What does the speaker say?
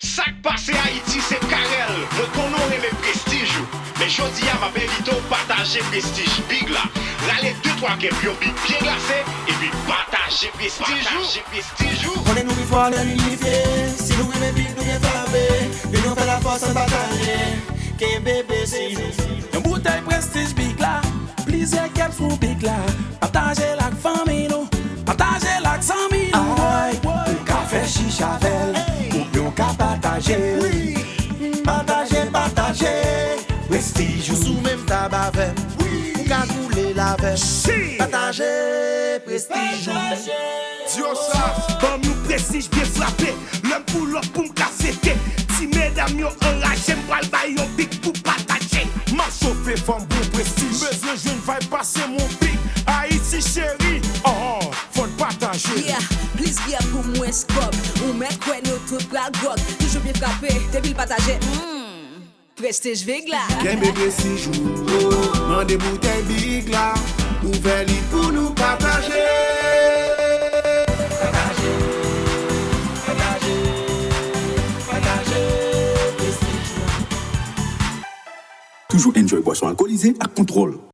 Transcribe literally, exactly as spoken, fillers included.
Sa k pase Ayiti, se Carel. Mwen konnen w renmen Prestij ou. Men jodi a, m ap envite w pataje Prestij Big la. Rale de twa kèp yon Big byen glase, epi pataje Prestij ou. Pataje Prestij ou. Konnen nou pi fò lè nou inifye. Si nou renmen Big, nou byen frape. Linyon fè lafòs, ann pataje. Kenbe Prestij nou. Yon boutèy Prestij Big la, plizyè kèp sou Big la. Pataje l ak fanmi nou, pataje l ak zanmi nou. Ay, ou ka fè chich avè l, oubyen ou ka pataje l. Pataje, pataje, Prestij ou sou menm tab avè m. Ou ka koule l avè m. Pataje Prestij ou. Di yo sa, ban m yon Prestij byen frape. Lè m pull up pou m ka sete. Ti medam yo anraje, m pral bay yon Big pou pataje. M ap chofe, fò m bon Prestij. M bezwen jwenn vibe, pase m yon Big. Ayiti cheri, oh, fò n pataje. Yeah, plis byè pou mwens kòb. Ou mèt kwè nou tout pral gwòg. Toujou byen frape, depi l pataje, mm, Prestij Big la. Kenbe Prestij ou, mande boutèy Big la. Ouvè li pou nou pataje. Pataje, pataje, pataje Prestij la. Toujou enjoy bwason alkolize ak kontwòl.